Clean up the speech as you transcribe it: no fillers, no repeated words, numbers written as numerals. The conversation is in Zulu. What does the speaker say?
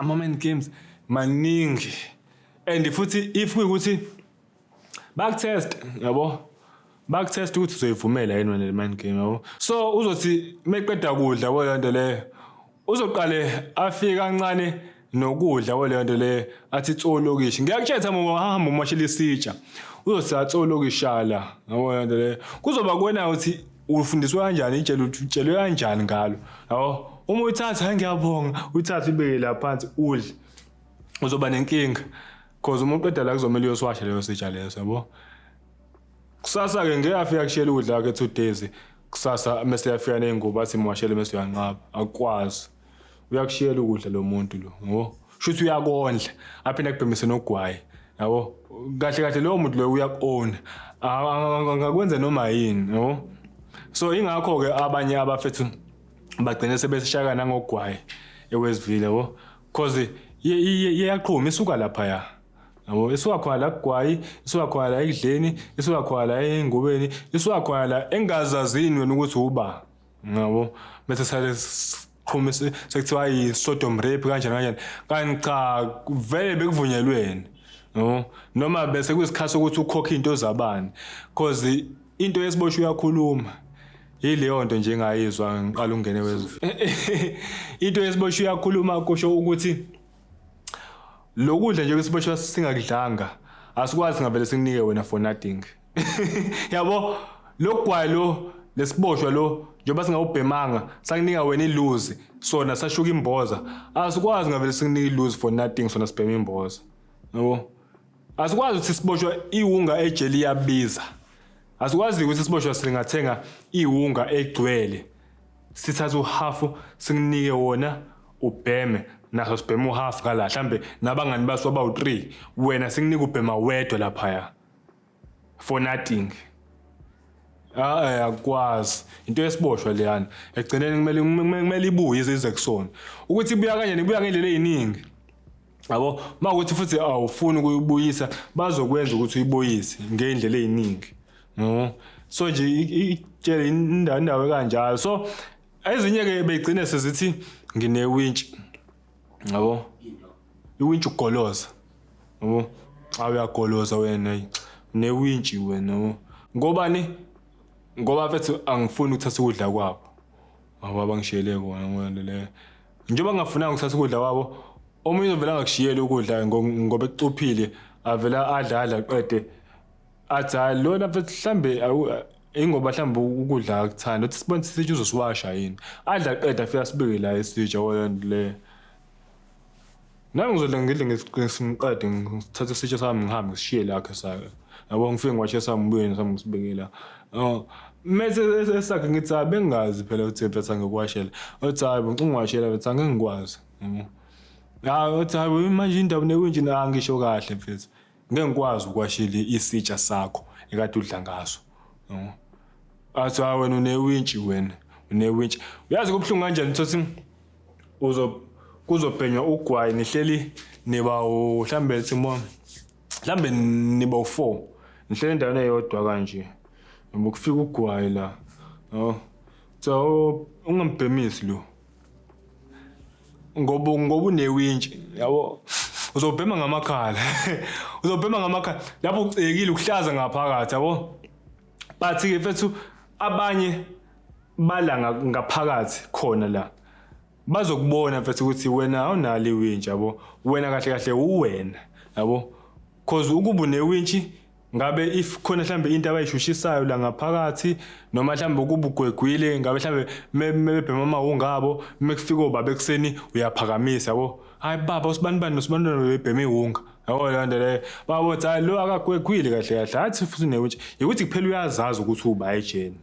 Ama-mind games maningi and futhi if kuyikuthi baku-test, yabo, baku-test ukuthi uzoyivumela yini wena le mind game, yabo. So uzothi meqeda kudla, yabo, leyo nto leyo, uzoqale afike kancane nokudla, yabo, leyo nto leyo, athi tsolokishi. Ngiyakutshela, Thabo, hamba umashela isitsha, uzothi atsolokisha la, yabo, leyo nto leyo. Kuzoba kuwena ukuthi ufundiswe kanjani ijele, utshelwe kanjani ngalo, yabo. Uma uyithatha, hayi ngiyabonga, uyithathe ubeke la phansi udle, uzoba nenkinga, cause uma uqeda la kuzomele uyosiwasha leyo sitsha leso, yabo. Kusasa-ke ngeke afike akushiyele ukudla kwakhe 2 days, kusasa mese yafika ney'ngubo athi mwashele, mese uyanqaba. Akukwazi, uyakushiyela ukudla lo muntu lo, yabo, shuthi uyakondla, aphinde akubhemise nogwayi, yabo. Kahle kahle lowo muntu loyo uyaku-owna, angakwenza noma yini, yabo. So ingakho-ke abanye abafethu bagcine sebeshaka nangogwayi eWestville, yabo, cause iyaqhuma isuka laphaya, yabo, isuka khona la kugwayi, isuka khona la ekudleni, isuka khona la engubeni, isuka khona la engazazini wena ukuthi uba, yabo. Bese sale siqhuma sekuthiwa yi-sodom rape, kanjani kanjani, kanti cha, vele bekuvunyelwene, yabo, noma bese kuyisikhathi sokuthi ukhokhe into zabani, cause into yesiboshwe uyakhuluma. Yileyo nto nje engayizwa ngiqala ukungena eWestville. Into yesiboshwe uyakhuluma kusho ukuthi lokudla nje kwesiboshwa singakudlanga asikwazi ngavele sikunike wena for nothing, yabo. Lokugwayi lo lesiboshwa lo, njengoba singawubhemanga sakunika wena iluzi, sona sashuka imboza, asikwazi ngavele sikunike iluzi for nothing, sona sibhema imboza, yabo. Asikwazi ukuthi siboshwa iwunga ejeli iyabiza, asikwazi ukuthi siboshwa singathenga iwunga egcwele, sithathe uhafu sikunike wona ubheme, naso sibhema uhafu ngala, mhlambe nabangani baso abawu-3, wena sikunika ubhema wedwa laphaya for nothing. Ah, akukwazi, into yesiboshwa leyana ekugcineni kumele ibuye ize kusona. Ukuthi ibuya kanjani? Ibuya ngendlela eziningi, yabo. Makuthi futhi awufuni ukuyibuyisa, bazokwenza ukuthi uyibuyise ngendlela eziningi, no. So nje itshele indawo kanjalo. So ezinye ke begcine sezithi nginewintshi, yabo. Iwintshi ugoloza, yabo. Cha, uyagoloza wena, newintshi wena, yabo. Ngobani? Ngoba mfethu angifuni ukuthatha ukudla kwabo, ngoba bangishiyele kona ngona leyo. Njengoba ngingafunanga ukuthatha ukudla kwabo, omunye uzovela angakushiyeli ukudla ngoba ekucuphile, avela adla adla qede athi, hayi lona mfethu, mhlambe ingoba mhlambe ukudla akuthanda, uthi sibone sisitsha uzosiwasha yini. Adla qeda afika asibeke la isitsha wona le. Nami ngizodla ngidle ngiqede, ngithathe isitsha sami ngihambe ngisishiye lakhe sakhe, yabo. Ngifike ngiwashe sami, ngibuye sami ngisibeke la. Oh, mese esakhe ngithi, hayi bengingazi phela ukuthi mfethu angikuwashela. Uthi, hayi bo, ungiwashela mfethu, angeke ngikwazi, yabo. Hayi, uthi, hayi manje indaba newintshi, angisho kahle mfethu, ngeke ngikwazi ukwashela isitsha sakho ekade udla ngaso, yabo. Athi, hayi wena unewintshi, wena unewintshi. Uyazi kubuhlungu kanjani ukuthi uzo kuzobhenywa ugwayi, nihleli niba mhlambe simo mhlambe niba u4, nihleli endaweni eyodwa kanje, ngoba kufika ugwayi la, yabo, so ungambhemisi lo ngoba unewintshi, yabo. Uzobhema ngamakhala, uzobhema ngamakhala lapho ucekile ukuhlaza ngaphakathi, yabo. But ke mfethu, abanye bala ngaphakathi khona la bazokubona mfethu ukuthi wena awunalo iwintshi, yabo. Wena kahle kahle uwena, yabo, cause ukuba unewintshi ngabe if khona mhlambe into abayishushisayo la ngaphakathi, noma mhlambe ukuba ugwegwile, ngabe mhlambe mebebhema amawunga abo, mekufika obaba ekuseni uyaphakamisa, yabo, hayi baba usibanibani nosibanibani bebhema iwunga, yabo, leyo nto leyo. Babo uthi, hayi lo akagwegwile kahle kahle, hathi futhi unewintshi, ukuthi kuphela uyazazi ukuthi uba ejeni.